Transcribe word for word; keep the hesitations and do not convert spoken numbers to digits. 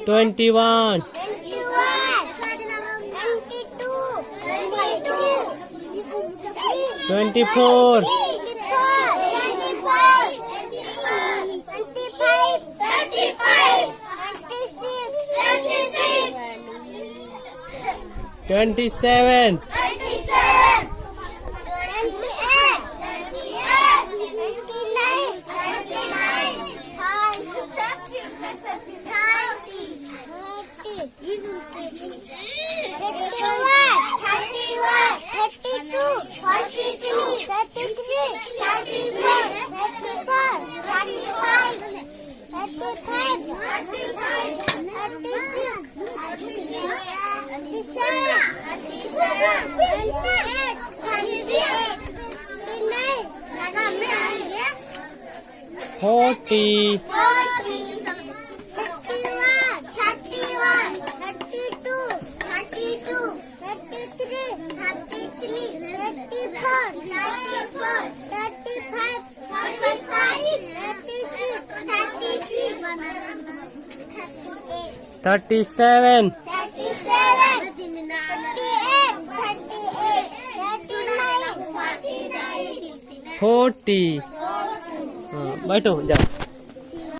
Twenty one. Twenty four. Twenty seven. Thirty-one, thirty-one, thirty-two, thirty-three, thirty-three, thirty-four, thirty-five, thirty-five, thirty-six, thirty-seven, thirty-eight, thirty-nine, forty. Forty. Thirty-one, thirty-one, thirty-two, thirty-two, thirty-three, thirty-three, thirty-four, thirty-four, thirty-five, thirty-five, thirty-six, thirty-six, thirty-eight, thirty-seven, thirty-seven, thirty-eight, thirty-eight, thirty-nine, forty. हाँ, बैठो, जाओ।